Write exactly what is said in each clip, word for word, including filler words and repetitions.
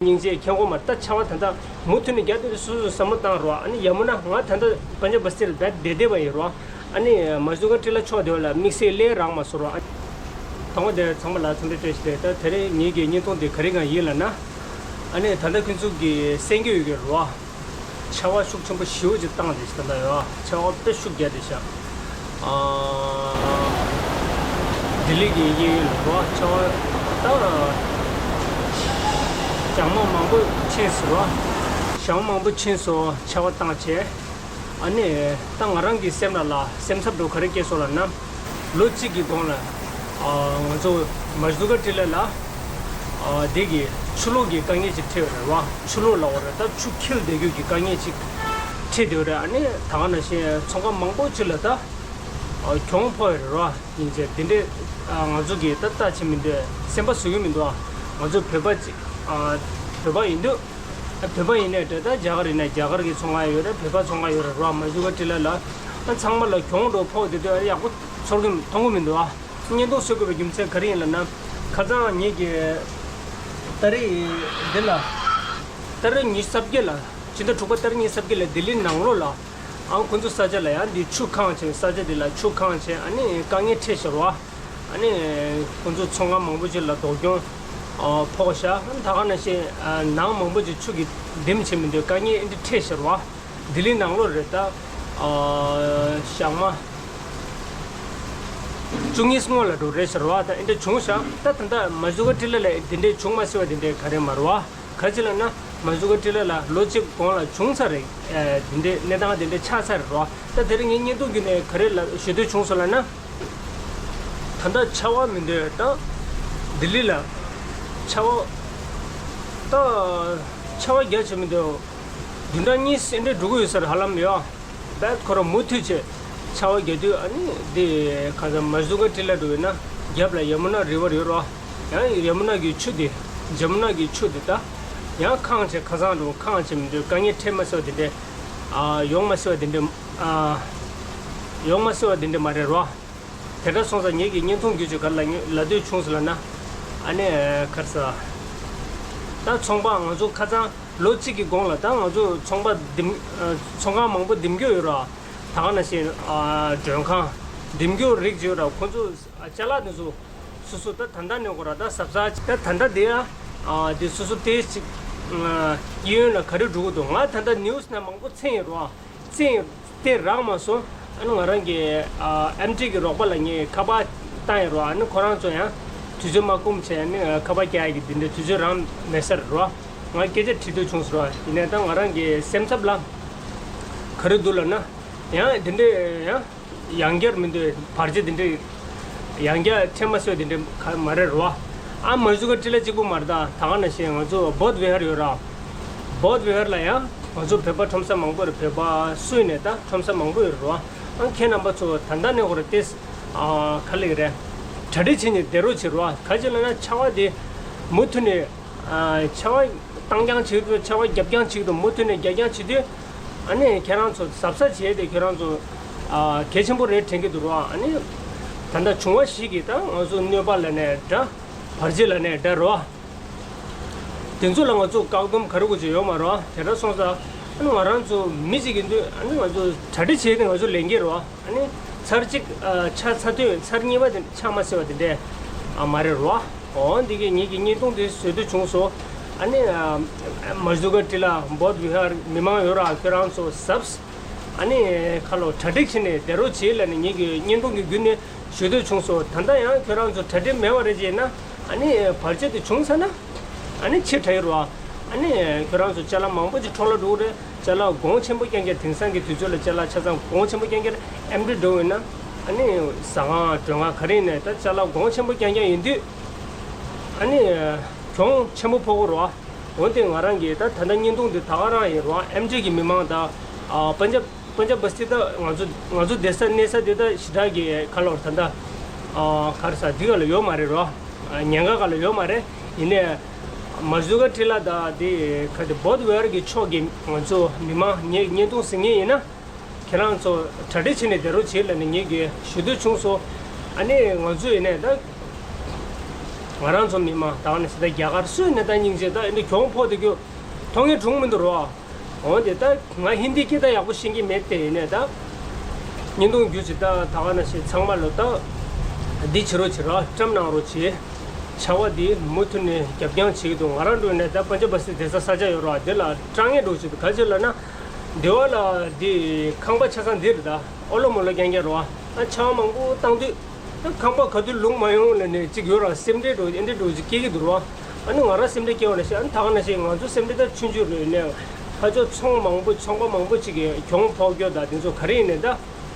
སྙིང་རྗེ་ཁྱེད་ངོ་མ་ད་ཆར་པ་ད་ལྟ་མུ་མཐུད་ནས་རྒྱག་དུས་སོ་སོས་བསམ་བློ་བཏང་རོགས། ཨ་ནི་ཡ་མུ་ན་ང་ད་ལྟ་པན་ཇབ་བ་སི་ཊི་ལ་བསྡད་བསྡད་བསྡད་པ་ཡིན་རོགས། ཨ་ནི་མ་ཇུ་ག་ཊི་ལ་ཕྱོགས་དེ་བ་ལ་དམིགས་བསལ་སླེབས་རག་མ་སོང་རོགས། ཨ་དང་པོ་དེ་ཚང་མ་ལ་འཚམས་འདྲི་བཀྲ་ཤིས་བདེ་ལེགས། ད་དེ་རིང་ངེད་ཀྱི་བརྙན་ཐུང་དེ་ག་རེ་གང་ཡིན་ལབ་ན། ཨ་ནི་ད་ལྟ་ཁྱོད་ཚོ་གི་གསན་གྱི་ཡོད་ཀྱི་རོགས། ཆར་པ་ཤུགས་ཆེན་པོ་ཞེ་པོ་ཅིག་བཏང་བསྡད་ཤག་ད་ལྟ་ཡོད། ཆར་པ་དཔེ་ཤུགས་རྒྱག་བསྡད་ཤག་ཨ། ལྡི་ལི་གི་གཡས་གཡོན་ལ་རོ་ཆར་པ་ད་ཞག་མ་མང་པོ་ཕྱིན་སོང་རོ། ཞག་མ་མང་པོ་ཕྱིན་སོང་ཆར་པ་བཏང་བྱས། ཨ་ནི་ད་ང་རང་གི་སེམས་ལ་ལ་སེམས་འཚབ་འདྲ་བོ་ག་རེ་སྐྱེས་སོང་ལབ་ན། ལོ་གཅིག་གི་གོང་ལ་ཨ་ང་ཚོ་མ་ཇུ་ག་ཊི་ལ་ལ་ཨ་དེ་གི་ཆུ་ལོག་གི་དཀའ་ངལ་ཅིག་འཕྲད་ཡོད་རེད་བ། ཆུ་ལོག་ལབ་དགོས་རེད། ད་ཆུ་འཁྱིལ་བསྡད་རྒྱུ་གི་དཀའ་ངལ་ཅིག་འཕྲད་བསྡད་ཡོད་རེད། ཨ་ནི་ད་ག་ནང་བཞིན་ཚོང་ཁང་མང་པོ་ཅིག་ལ་ད་ཨ་གྱོང་ཕོག་ཡོད་རེད་བ། ཡིན་ཚེ་དེ་འདྲས་ཨ་ང་ཚོ་གི་ད་ལྟ་བྱེད་མི་འདོད། སེམས་པ་བཟོད་ཀྱི་མི་འདུག་ཨ་ང་ཚོ་བོད་པ་ཅིག་ཨ་བོད་པ་ཡིན་དུས། བོད་པ་ཡིན་ནའི་འདྲ། ད་རྒྱ་གར་ཡིན་ན་རྒྱ་གར་གྱི་ཚོང་ཁང་ཡོད་རེད། བོད་པ་ཚོང་ཁང་ཡོད་རེད་རོ། མ་ཇུ་ག་ཊི་ལ་ལ་ཨ་ཚང་མ་ལ་གྱོང་འདྲ་བོ་ཕོག་བསྡད་དུས་ཨ་ཡག་པོ་ཚོར་གི་མཐོང་གི་མི་འདུག་ཨ་བརྙན་ཐུང་བཟོ་དགོས་པའི་རྒྱུ་མཚན་ག་རེ་ཡིན་ལབ་ན། ཁ་སང་ངེད་ཀྱི་ཏ་རིག་འདི་ལ་ཏ་རིག་ཉི་ཤུ་རྩ་བརྒྱད་ལ་ཕྱི་ཟླ་དྲུག་པ་ཏ་རིག་ཉི་ཤུ་རྩ་བརྒྱད་ལ་ལྡི་ལི་ནང་ལོགས་ལ་ཨང་ཁོ་ཚོ་ས་ཆ་ལ་ཡང་འདི་ཆུ་གང་བྱས། ས་ཆ་འདི་ལ་ཆུ་གང་བྱས། ཨ་ནི་དཀའ་ངལ་འཕྲད་ཤག་རོ། ཨ་ནི་ཁོ་ཚོ་ཚོང་ཁང་མང་པོ་ཅིག་ལ་སྡུག་གྱོང་ཨ་ཕོག་ཤག་ཨ་ནི་ད་ག་ནང་བཞིན་ཨ་ནང་མང་པོ་ཅིག་ཆུ་གིས་འདེམས་བྱེད་མི་འདོད། དཀའ་ངལ་ཨེ་འདྲ་འཕྲད་ཤག་རོ། ལྡི་ལི་ནང་ལོགས་རེད། ད་ཨ་ཞག་མ་བཅུ་གཉིས་སྔོན་ལ་འགྲོ་རེད་ཤག་རོ། ད་ཨེ་འདྲ་བྱུང་ཤག་ད་ད་ལྟ་མ་ཇུ་ག་ཊི་ལ་ལ་དེ་འདྲས་བྱུང་མ་སྲིད་པ་དེ་འདྲས་ག་རེ་མ་རེད་བ། ག་ཅི་ལབ་ན་མ་ཇུ་ག་ཊི་ལ་ལ་ལོ་གཅིག་གོང་ལ་བྱུང་ཚར་རེད། ཨ་དེ་འདྲས་གནས་སྟངས་དེ་འདྲས་ཆགས་ཚར་རེད་རོ། ད་དེ་རིང་ངས་བརྙན་ཐུང་བརྒྱུད་ནས་ག་རེ་ལ་ཞུ་འདོད་བྱུང་སོང་ལབ་ན། ད་ལྟ་ཆར་པ་མི་འདོད་ད། ལྡི་ལི་ལ་ཆར་པ་ད་ཆར་པ་རྒྱ་ཆེ་མི་འདོད། བདུན་ཕྲག་གཉིས་ཨེ་འདྲས་འགྲོ་གི་ཡོད་ས་རེད་ཧ་ལམ་ཡོད། བད་ཁོ་རང་མུ་མཐུད་བྱས་ཆར་པ་རྒྱག་དུས་ཨ་ནི་འདི་ག་ས་མ་ཇུ་ག་ཊི་ལ་འགྲོ་ཡོད་ན་རྒྱབ་ལ་ཡ་མུ་ན་རི་ཝར་ཡོད་རོ། ཡང་ཡ་མུ་ན་གི་ཆུ་དེ་ཇ་མུ་ན་གི་ཆུ་དེ་ད་ཡང་ཁེངས་བྱས་ཁ་སང་འགྲོ་ཁེངས་བྱས་མི་འདོད། དཀའ་ངལ་འཕྲད་མ་སྲིད་པ་དེ་འདྲས་ཨ་ཡོང་མ་སྲིད་པ་དེ་འདྲས་ཨ་ཡོང་མ་སྲིད་པ་དེ་འདྲས་མ་རེད་རོ། དེ་འདྲ་སོང་ཙང་ངེད་ཀྱི་བརྙན་ཐུང་བརྒྱུད་བྱས་ག་རེ་ལབ་ལབ་འདོད་བྱུང་སོང་ལབ་ན། ཨ་ནི་ག་རེ་ཟ། ད་ཚོང་པ་ང་ཚོ་ཁ་སང་ལོ་གཅིག་གི་གོང་ལ་ད་ང་ཚོ་ཚོང་པ་འདེམས་ཨ་ཚོང་ཁང་མང་པོ་འདེམས་རྒྱུ་ཡོད་ར། ད་ག་ནང་བཞིན་ཨ་མགྲོན་ཁང་འདེམས་རྒྱུ་རིགས་ཅིག་ཡོད་ར། ཁོ་ཚོ་ཨ་ཅ་ལག་དེ་ཚོ་སོ་སོ་ད་ད་ལྟ་ནས་ཁོ་ར་ད་གཟབ་གཟབ་ཅིག་ད་ད་ལྟ་དེ་ཨ་དེ་སོ་སོ་དེ་ཅིག་ཨ་གཡས་གཡོན་ལ་ག་རེ་འགྲོ་གི་འདུག་ང་ད་ལྟ་ནིའུ་སི་ནང་མང་པོ་མཁྱེན་ཡོད་ར། བཙན་དེ་རག་མ་སོང་། ཨ་ནི་ང་རང་གི་ཨ་ཨེམ་ཊི་གི་རོགས་པ་ལ་ངས་ཁ་པར་བཏང་ཡོད་རོ། ཨ་ནི་ཁོ་རང་ཚོ་ཡང་དུས་ཚོད་མ་ཁོམ་བྱས། ཨ་ནི་ཁ་པར་རྒྱག་ཡ་གི་དེ་འདྲའི་དུས་ཚོད་རང་མེད་ས་རེད་རོ། ང་སྐད་ཆ་དྲི་འདོད་བྱུང་སོང་རོ། ཡིན་ནའི་ད་ང་རང་གི་སེམས་འཚབ་ལ་ག་རེ་འདུག་ལབ་ན། ཡང་དེ་འདྲའི་ཡང་ཡང་བསྐྱར་མི་འདོད། བར་ཆད་དེ་འདྲའི་ཡང་བསྐྱར་འཕྲད་མ་སྲིད་པ་དེ་འདྲའི་ག་མ་རེད་རོ། ཨ་མ་ཇུ་ག་ཊི་ལ་གཅིག་པུ་མ་རེད། ད་ད་ག་ནང་བཞིན་ང་ཚོ་བོདྷ་བི་ཧར་ཡོད་ར། བོདྷ་བི་ཧར་ལ་ཡང་ང་ཚོ་བོད་པ་ཁྲོམ་ས་མང་པོ་རེད། བོད་པ་སུ་ཡིན་ནའི་ད་ཁྲོམ་ས་མང་པོ་ཡོད་རེད་རོ། ཨ་ཁྱེད་རྣམ་པ་ཚོ་ད་ལྟ་ནས་ཁོ་ར་ཏེས་ཨ་ག་ལེགས་རེད། གྲ་སྒྲིག་བྱས་ནས་བསྡད་རོགས་བྱེད་རོ། ག་ཅི་ལབ་ན་ཆར་པ་དེ་མུ་མཐུད་ནས་ཨ་ཆར་པ་བཏང་རྐྱང་བྱེད་དུས། ཆར་པ་རྒྱབ་རྐྱང་བྱེད་དུས། མུ་མཐུད་ནས་རྒྱབ་རྐྱང་བྱེད་དུས། ཨ་ནི་ཁྱེད་རང་ཚོ་གཟབ་གཟབ་བྱས་ཏེ་ཁྱེད་རང་ཚོ་ཨ་གལ་ཆེན་པོ་རེད་དྲན་གྱི་འདུག་རོ། ཨ་ནི་ད་ལྟ་བྱུང་བ་ཞིག་གིས་ད་ང་ཚོ་གནོད་པ་ལབ་ནའི་འདྲ། བར་ཆད་ལབ་ནའི་འདྲ་རོ། དེ་ཚོ་ལ་ང་ཚོ་བཀག་སྡོམ་ག་རེ་དགོས་ཀྱི་ཡོད་མ་རོ། དེ་འདྲ་སོང་ཙང་ཨ་ནི་ང་རང་ཚོ་མི་གཅིག་ཡིན་དུས་ཨ་ནི་ང་ཚོ་གྲ་སྒྲིག་བྱས་ཏེ་ང་ཚོ་ལེན་གྱི་རོ། ཨ་ནི་ཚར་གཅིག་ཨ་ཆར་ཚ་དུས་ཚར་གཉིས་པ་དེ་ཆགས་མ་སྲིད་པ་དེ་འདྲས་ཨ་མ་རེད་རོ། འོ་འདི་གས་ངེད་ཀྱི་བརྙན་ཐུང་དེ་བཟོ་འདོད་བྱུང་སོང་། ཨ་ནི་ཨ་མ་ཇུ་ག་ཊི་ལ་བོདྷ་བི་ཧར་མི་མང་ཡོད་ར། ཁྱོད་རང་ཚོ་གཟབ་ཨ་ནི་ཁ་ལོ་གྲ་སྒྲིག་བྱས་ནས་བསྡད་རོགས་བྱེད་ལབ་ནས་ངེད་ཀྱི་བརྙན་ཐུང་གི་བརྒྱུད་ནས་ཞུ་འདོད་བྱུང་སོང་། ད་ལྟ་ཡང་ཁྱོད་རང་ཚོ་གྲ་སྒྲིག་མེད་པ་རེད་ཅེ་ན། ཨ་ནི་བར་ཆད་དེ་བྱུང་ཚར་ན་ཨ་ནི་ཕྱིར་དྲག་ཡོད་རོ། ཨ་ནི་ཁྱོད་རང་ཚོ་ཅ་ལག་མང་པོ་ཅིག་འཕྲོ་བརླག་འགྲོ་གི་རེད། ཅ་ལག་གོང་ཆེན་པོ་རྐྱང་རྐྱང་། དེང་སང་གི་དུས་ཚོད་ལ་ཅ་ལག་ཆ་ཚང་གོང་ཆེན་པོ་རྐྱང་རྐྱང་ཨེམ་ཊི་འགྲོ་ཡོད་ན། ཨ་ནི་ཟ་ཁང་མགྲོན་ཁང་ག་རེ་ཡིན་ནའི་ད་ཅ་ལག་གོང་ཆེན་པོ་རྐྱང་རྐྱང་ཡིན་དུས་ཨ་ནི་གྱོང་ཆེན་པོ་ཕོག་གི་རོ། འོན་ཏེ་ང་རང་གིས་ད་ད་ལྟ་བརྙན་ཐུང་འདི་ད་ག་རང་ཡིན་རོ། ཨེམ་ཊི་གི་མི་མང་དང་ཨ་པན་ཇབ་པན་ཇབ་བ་སི་ཊི་ད་ང་ཚོ་ང་ཚོ་བསྡད་ས་གནས་ས་དེ་ད་ཞེ་དྲག་གི་ཁ་ལོར་ད་ལྟ་ཨ་ག་རེ་ཟ་འདི་ག་ལ་ཡོད་མ་རེད་རོ། ཨ་ཉེན་ཁ་ག་ལ་ཡོད་མ་རེད། ཡིན་ནའི་མ་ཇུ་ག་ཊི་ལ་དང་དེ་ག་དེ་བོདྷ་བི་ཧར་གྱི་ཕྱོགས་ཀྱི་ང་ཚོ་མི་མང་ངས་བརྙན་ཐུང་གཟིགས་མཁན་ཡིན་ན། ཁྱེད་རང་ཚོ་གྲ་སྒྲིག་བྱས་ནས་བསྡད་རོགས་བྱེད་ལབ་ནས་ངེད་ཀྱིས་ཞུ་འདོད་བྱུང་སོང་། ཨ་ནི་ང་ཚོ་ཡིན་ནའི་ད་ ང་རང་ཚོ་མི་མང་ད་ག་ནས་ཟེར་ད་རྒྱ་གར་སུ་ཡིན་ནའི་ད་སྙིང་རྗེ་ད་ཨེ་འདྲ་གྱོང་ཕོག་དེ་གྱོ་མཐོང་ངེས་བྱུང་མི་འདུག་རོ། འོན་ཏེ་ད་ང་ཧིན་དི་སྐད་ད་ཡག་པོ་ཤེས་ཀྱི་མེད་དེ་ཡིན་ནའི་ད་བརྙན་ཐུང་བརྒྱུད་ཅིག་ད་ད་ག་ནས་ཟེར་ཚང་མ་ལོ་ད་འདི་བྱེད་རོགས་བྱེད་རོགས་བཀྲམ་གནང་རོགས་བྱེད། ཆར་པ་འདི་མུ་མཐུད་ནས་རྒྱབ་རྐྱང་བྱེད་ཀྱི་འདུག་ང་རང་འགྲོ་ནས་ད་པན་ཇབ་བ་སི་བསྡད་ས་ས་ཆ་ཡོད་རོགས་དེ་ལ་སྐྲག་ངེས་འགྲོ་བྱེད་འདུག་ག་ཅི་ལབ་ན་འདི་བ་ལ་འདི་ཁང་པ་ཆ་ཚང་འདི་རེད་ད། ཨོ་ལོ་མོ་ལོ་རྐྱང་རྐྱང་རེད་བ། ཨ་ཆར་པ་མང་པོ་བཏང་དུས་ཨ་ཁང་པ་ག་དུས་ལུང་མ་ཡོང་ལབ་ནས་ཅིག་ཡོད་ར། སེམས་ཁྲལ་འགྲོ་ཨེ་འདྲ་འགྲོ་ཅིག་སྐྱེ་གི་འདུག་ར། ཨ་ནི་ང་ར་སེམས་ཁྲལ་སྐྱེ་བ་ནང་བཞིན་ཨ་ནི་ད་ག་ནང་བཞིན་ང་ཚོ་སེམས་ཁྲལ་ད་ཆུང་ཆུང་རེད་ནས་ཕ་ཚོ་ཚོང་མང་པོ་ཚོང་པ་མང་པོ་ཅིག་གི་གྱོང་ཕོག་རྒྱུ་ད་དེ་ཚོ་ག་རེ་ཡིན་ནས་ད་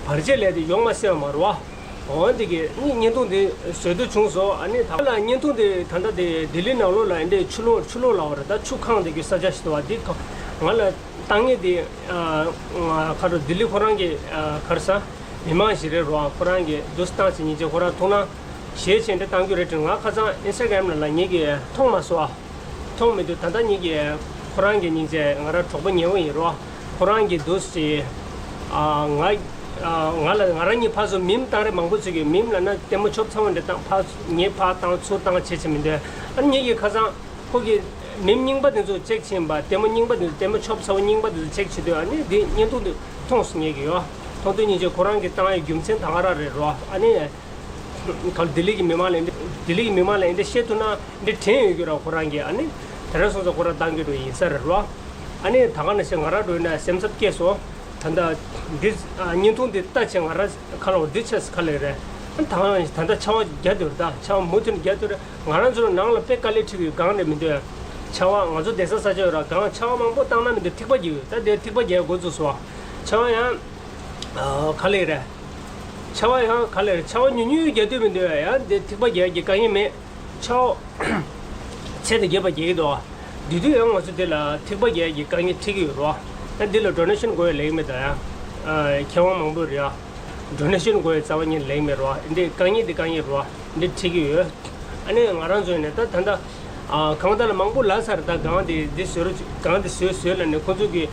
བར་ཆད་ལས་དེ་ཡོང་མ་སྲིད་པ་མ་རེད་བ། འོ་འདི་གི་ནི་བརྙན་ཐུང་འདི་བཟོ་འདོད་བྱུང་སོང་། ཨ་ནི་ད་ལ་བརྙན་ཐུང་འདི་ད་ལྟ་དེ་ལྡི་ལི་ནང་ལོགས་ལ་ཨེ་འདྲ་ཆུ་ལོག་ཆུ་ལོག་ལ་བ་རེད་ད། ཆུ་གང་དེ་གི་ས་ཆ་ཞིག་འདུག་བ། འདི་ང་ལ་བཏང་ངེས་དེ་ཁ་རོ་ལྡི་ལི་ཁོ་རང་གི་ཁར་ས་མི་མང་ཞིག་རེད་རོ། ཁོ་རང་གི་འདུག་སེ་བཏང་ཚེ་ཉིན་བྱེད་ཁོ་རང་ཐུག་ན་ཞེས་བྱས་འདྲ་བཏང་རྒྱུ་རེད་དྲན། ང་ཁ་སང་ཨིན་སྟ་གྷ་རམ་ལ་ལ་ངེད་ཀྱིས་མཐོང་མ་སོང་ཨ། མཐོང་མི་འདུག་ད་ལྟ་ཉིད་ཀྱིས་ཁོ་རང་གི་སྙིང་རྗེ་ང་རང་གྲོགས་པོ་ཉེ་བོ་ཡིན་རོ། ཁོ་རང་གི་འདུག་སེ་ང་ང་ལ་ང་རང་གཉིས་ཕར་ཚུར་མིམ་བཏང་རེས་མང་པོ་ཚུལ་གྱི་མིམ་ལབ་ན་ལྟད་མོ་ཆོབ་ཚང་བ་འདྲ་བཏང་ཕར་ངས་ཕར་བཏང་ཚུར་བཏང་བྱེད་བྱེད་མི་འདུག་ཨ་ནི་ངེད་ཀྱིས་ཁ་སང་ཁོ་གི་མིམ་རྙིང་པ་དེ་ཚོ་ཅེག་བྱེད་པ་ལྟད་མོ་རྙིང་པ་དེ་ཚོ་ལྟད་མོ་ཆོབ་ཚང་བ་རྙིང་པ་དེ་ཚོ་ཅེག་བྱེད་དུས་ཨ་ནི་འདི་བརྙན་ཐུང་དེ་མཐོང་སོང་ངེད་ཀྱིས་ཡོ། མཐོང་དུས་སྙིང་རྗེ་ཁོ་རང་གི་བཏང་ཡའི་རྒྱུ་མཚན་ད་ག་རང་རེད་རོ། ཨ་ནི། ག་ལ་ལྡི་ལི་གི་མི་མང་ལ་ལྡི་ལི་གི་མི་མང་ལ་ཨེ་འདྲ་བཤད་ཐུབ་ན་འདི་དྲན་ཡོད་རྒྱུ་ར་ཁོ་རང་གིས་ཨ་ནི་དེ་ར་སོང་ཙང་ཁོ་རང་བཏང་རྒྱུ་རུ་ཡིན་ས་རེད་རོ། ཨ་ནི་ད་ག་ནང་བཞིན་ང་རང་འགྲོ་ཡིན་ན་སེམས་འཚབ་སྐྱེས་སོང་། ད་ལྟ་འདི་བརྙན་ཐུང་འདི་ལྟ་བྱས་ང་རང་ཁ་ལོ་འདི་ཆས་ཁ་ལེ་རེད། ཨ་ནི་ད་ག་ནང་བཞིན་ད་ལྟ་ཆར་པ་རྒྱག་འདུག་རེད་ད། ཆར་པ་མུ་མཐུད་ནས་རྒྱག་འདུག་རེད། ང་རང་ཚོ་ནང་ལ་དཔེ་དཀའ་ལས་འཕྲད་ཀྱི་སྒང་རེད་མི་འདུག་ཆར་པ་ང་ཚོ་བསྡད་ས་ས་ཆ་ཡོད་ར་སྒང་ཆར་པ་མང་པོ་བཏང་ན་མི་འདུག་ཐིགས་པ་རྒྱག་ཡོད་ད། དེ་ཐིགས་པ་རྒྱག་འགོ་བཙུགས་སོང་། ཆར་པ་ཡང་ག་ལེ་རེད། ཆར་པ་ཡང་ག་ལེར་ཆར་པ་ཉུང་ཉུང་རྒྱག་དུས་མི་འདུག་ཡང་དེ་ཐིགས་པ་རྒྱག་གི་དཀའ་ངལ་མེད། ཆར་པ་ཚད་དང་རྒྱས་པ་རྒྱག་གི་འདུག་དེ་དུས་ཡང་ང་ཚོ་དེ་ལ་ཐིགས་པ་རྒྱག་གི་དཀའ་ངལ་འཕྲད་ཀྱི་ཡོད་རོ། ད་འདི་ལ་ཌོ་ནེ་ཤན་དགོས་ཡ་ལེགས་མེད་ད་ཡ། མཁས་དབང་མང་པོ་རེད་ཡ། ཌོ་ནེ་ཤན་དགོས་ཡ་རྩ་བ་ཉིད་ལེགས་མེད་རོ། འདི་དཀའ་ངལ་འདི་དཀའ་ངལ་རོ། འདི་འཕྲད་ཀྱི་ཡོད། ཨ་ནི་ང་རང་ཚོ་ནས་ད་ད་ལྟ་ཨ་གང་ལྟར་ལ་མང་པོ་ལབ་ཚར། ད་གང་དེ་འདི་བཟོས་རོགས་གྱིས། གང་དེ་བཟོས་བཟོས་ལབ་ནས་ཁོ་ཚོ་གིས་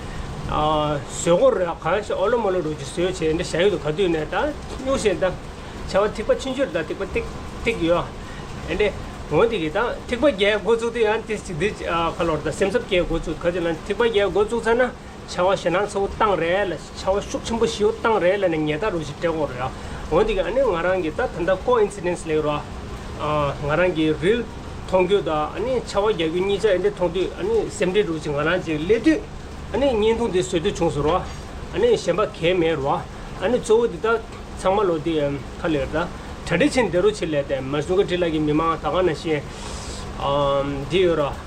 ཨ་བཟོས་གོ་རེད། གང་ཞིག་ཨོ་ལོ་མོ་ལོ་རོགས་གྱིས་བཟོས་བྱས་འདི་བཞག་ཡོད་དོ། ག་དུས་ནས་ད་སྨྱུག་བཞིན་ད་ཆར་པ་ཐིགས་པ་ཆུང་ཆུང་རེད། ད་ཐིགས་པ་ཏིག་ཏིག་ཡོད། ཨ་ནི་འོ་དེ་གིས་ད་ཐིགས་པ་རྒྱག་འགོ་བཙུགས་དུས་ཡང་དེ་ཅིག་འདི་ཨ་ཁ་ལོར་ད་སེམས་འཚབ་སྐྱེ་འགོ་བཙུགས། ག་ཅི་ལབ་ན་ཐིགས་པ་རྒྱག་འགོ་བཙུགས་ཚར་ན། ཆར་པ་ཞེད་སྣང་ཚ་བོ་བཏང་རེད་ལ། ཆར་པ་ཤུགས་ཆེན་པོ་ཞེ་པོ་བཏང་རེད་ལབ་ནས་ཉེན་བརྡ་རོགས་ཅིག་སྤྲད་དགོས་རེད་ཨ། འོན་ཏེ་གི་ཨ་ནི་ང་རང་གི་ད་ད་ལྟ་ཀོ་ཨིན་སི་ཌེན་སི་ལབ་རོགས་ཨ། ང་རང་གི་རིལ་མཐོང་རྒྱུ་དང་ཨ་ནི་ཆར་པ་རྒྱག་རྒྱུ་གཉིས་ཆ་ཨེ་འདྲ་མཐོང་དུས་ཨ་ནི་སེམས་ཁྲལ་རོགས་ཅིག་ང་རང་ཅིག་སླེབས་དུས་ཨ་ནི་བརྙན་ཐུང་འདི་བཟོ་འདོད་བྱུང་སོང་རོགས། ཨ་ནི་གཞན་པ་གང་ཡང་མེད་རོགས། ཨ་ནི་གཙོ་བོ་འདི་ད་ཚང་མ་ལོ་འདི་ཁ་ལེར་ད་གྲ་སྒྲིག་བྱས་ནས་བསྡད་རོགས་བྱེད་ལབ་དེ་མ་ཟུང་ག་ཊི་ལ་གི་མི་མང་ད་ག་ནང་བཞིན་འདི་ཡོད་རོགས།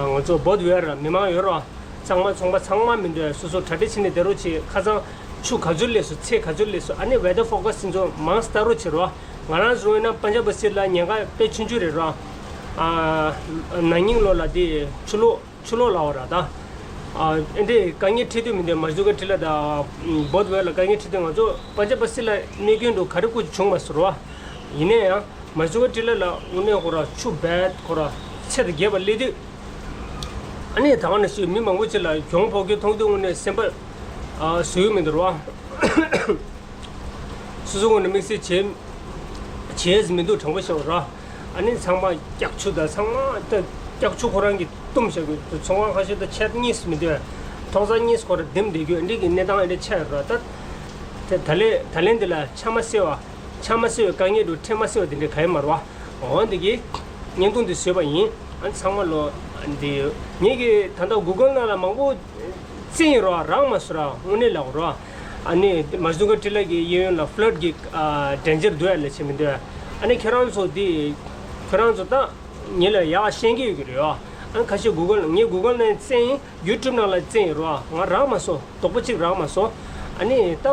ང་ཚོ་བོད་ཡོད་རོགས། མི་མང་ཡོད་རོགས། གཙང་མ་ཚོང་པ་ཚང་མ་མི་འདུག་སོ་སོ་གྲ་སྒྲིག་བྱས་ནས་བསྡད་རོགས་བྱེད། ཁ་སང་ཆུ་ག་ཚོད་སླེབས་སོང་། ཚད་ག་ཚོད་སླེབས་སོང་། ཨ་ནི་ཝེ་དར་ཕོ་ཀ་སི་དེ་ཚོ་མང་ཙམ་ལྟ་རོགས་བྱེད་རོགས། ང་རང་ཚོ་ཡིན་ན་པན་ཇབ་བ་སི་ལ་ཉེན་ཁ་དཔེ་ཆུང་ཆུང་རེད་རོགས། ཨ་ན་ནིང་ལོ་ལ་དེ་ཆུ་ལོག་ཆུ་ལོག་ལ་བ་ར་ད། ཨ་ཨེ་འདྲའི་དཀའ་ངལ་འཕྲད་དུས་མི་འདུག་མ་ཟུ་ཀ་ཊི་ལ་དང་བོད་ཝེ་ལ་དཀའ་ངལ་འཕྲད་དུས་ང་ཚོ་པན་ཇབ་བ་སི་ལ་གནོད་སྐྱོན་འདྲ་ག་རེ་ཁུར་བྱུང་མ་སོང་རོགས། ཡིན་ན་ཡང་མ་ཟུ་ཀ་ཊི་ལ་ལ་དངོས་གནས་ཁོ་ར་ཆུ་བད་ཁོ་ར་ཚད་དང་རྒྱས་པ་སླེབས་དུས། ཨ་ནི་ད་ག་ནང་བཞིན་མི་མང་པོ་ཅིག་ལ་གྱོང་ཕོག་རྒྱུ་མཐོང་དུས་དངོས་གནས་སེམས་པ་ཨ་བཟོད་ཡོད་མི་འདུག་རོགས། སོ་སོ་ངོས་ནས་དམིགས་བསལ་བྱེད་བྱེད་མི་འདུག་དྲང་པོ་བཤད་པ་རོགས། ཨ་ནི་ཚང་མ་སྐྱག་ཆུ་དང་ཚང་མ་ད་སྐྱག་ཆུ་ཁོ་རང་གིས་བཏུམས་བཞག་གི་འདུག་ཚོང་ཁང་ཁ་ཤས་ད་ཆད་གཉིས་སུ་མི་འདུག་ཐོག་ས་གཉིས་སུ་ཁོ་ར་ལྡེམ་བསྡད་རྒྱུ་འདི་གི་གནས་སྟངས་ཨེ་འདྲ་ཆགས་ཡོད་རོགས། ད་ད་ད་ལན་ད་ལན་འདི་ལ་ཆ་མ་སེལ་བ། ཆ་མ་སེལ་བའི་དཀའ་ངལ་འདྲ་འཕྲད་མ་སེལ་བ་དེ་འདྲ་ག་ཡེ་མ་རེད་བ། འོ་འདི་གི་བརྙན་ཐུང་འདི་བཟོས་པ་ཡིན། ཨ་ཚང་མ་ལོ་འདི་ངེད་ཀྱི་ད་ལྟ་གུ་གལ་ནང་ལ་མང་པོ་བཙལ་ཡིན་རོགས། རག་མ་སོང་ར་དངོས་གནས་ལབ་རོགས། ཨ་ནི་མ་ཟུ་ཀ་ཊི་ལ་གི་གཡས་གཡོན་ལ་ཕི་ལཌ་གི་ཌེན་ཇར་འདུག་ཡ་ལ་བྱེད་མི་འདུག་ཨ་ནི་ཁྱེད་རང་ཚོ་འདི་ཁྱེད་རང་ཚོ་ད་ངེད་ལ་ཡག་ཤེས་ཀྱི་ཡོད་ཀྱི་རེད་བ། ཨ་ཁ་ཤས་གུ་གལ་ངས་གུ་གལ་ནང་བཙལ་ཡིན། ཡུ་ཊུབ་ནང་ལ་བཙལ་ཡིན་རོགས། ང་རག་མ་སོང་། རྡོག་པོ་གཅིག་རག་མ་སོང་། ཨ་ནི་ད་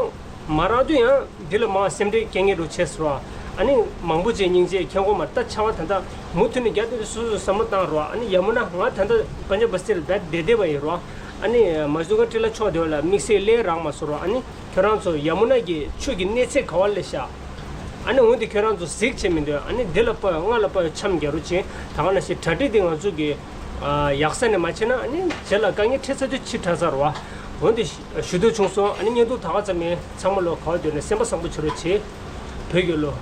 མ་རག་དུས་ཡང་འདི་ལ་མ་སེམས་ཁྲལ་སྐྱེ་ངེས་འགྲོ་བྱས་སོང་རོགས། ཨ་ནི་མང་པོ་ཅིག་སྙིང་རྗེ་ཁྱེད་ཁོ་མ་ད་ཆར་པ་ད་ལྟ་མུ་མཐུད་ནས་རྒྱག་དུས་སོ་སོས་བསམ་བློ་བཏང་རོགས། ཨ་ནི་ཡ་མུ་ན་ང་ད་ལྟ་པན་ཇབ་བ་སི་ལ་བསྡད་བསྡད་བསྡད་པ་ཡིན་རོགས། ཨ་ནི་མ་ཟུ་ཀ་ཊི་ལ་ཕྱོགས་དེ་བ་ལ་དམིགས་བསལ་སླེབས་རག་མ་སོང་རོགས། ཨ་ནི་ཁྱོད་རང་ཚོ་ཡ་མུ་ན་གི་ཆུ་གི་གནས་ཚད་ག་བ་སླེབས་ཤག་ཨ་ནི་འོན་ཏེ་ཁྱོད་རང་ཚོ་གཟིགས་བྱེད་མི་འདོད། ཨ་ནི་འདི་ལ་དཔའ་ཡོད་སྔ་ལ་དཔའ་ཡོད་འཆམ་རྒྱག་རོགས་བྱེད། ད་ག་ནང་བཞིན་གྲ་སྒྲིག་འདི་ང་ཚོ་གི་ཨ་ཡག་ས་ནས་མ་བྱས་ན་ཨ་ནི་རྗེས་ལ་དཀའ་ངལ་འཕྲད་ཚར་དུས་ཕྱི་དྲགས་ཚར་བ། འོན་ཏེ་ཞུ་འདོད་བྱུང་སོང་། ཨ་ནི་བརྙན་ཐུང་ད་ག་ཙམ་མིན། ཚང་མ་ལོ་ག་བ་འདོད་ནས་སེམས་པ་བཟང་པོ་བྱེད་རོགས་བྱེད། བོད་ཀྱི་ལོ་